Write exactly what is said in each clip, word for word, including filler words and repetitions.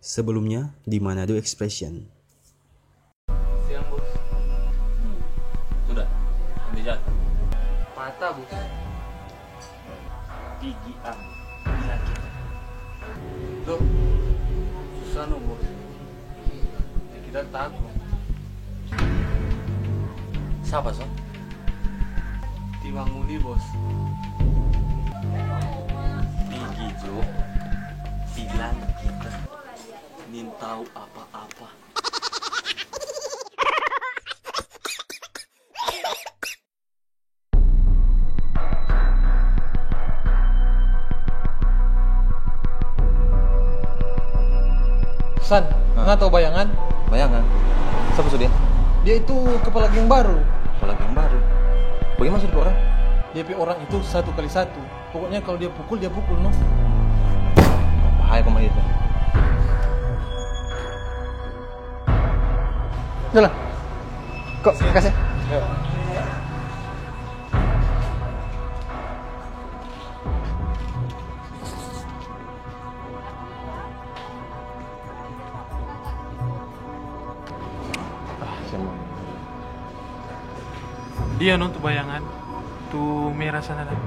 Sebelumnya di Manado Expression. Siang, Bos. Hmm. Sudah. Ambil jatuh. Patah, Bos. Pigi am. Bilang kita. Loh, susah no, Bos. Kita takut. Sapa so? Timang Uni, Bos. Pigi jo. Bilang kita. Nintau apa-apa. San, ngana tau Bayangan? Bayangan? Sapa so dia? Dia itu kepala geng baru. Kepala geng baru? Bagaimana so dia pe orang? Dia pe orang itu satu kali satu. Pokoknya kalau dia pukul, dia pukul, no. Bahaya pemain itu. Jalan. Kok, kasih? Dia no tu Bayangan, tu mera sana dah.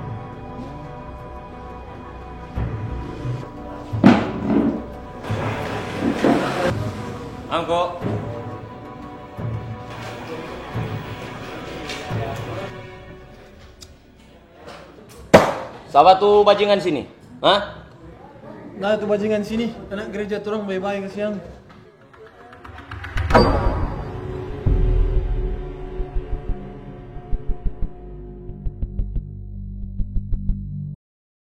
Angko. Sapa tu bajingan sini? Hah? Nah, tu bajingan sini, anak gereja torang bae-bae kasiang.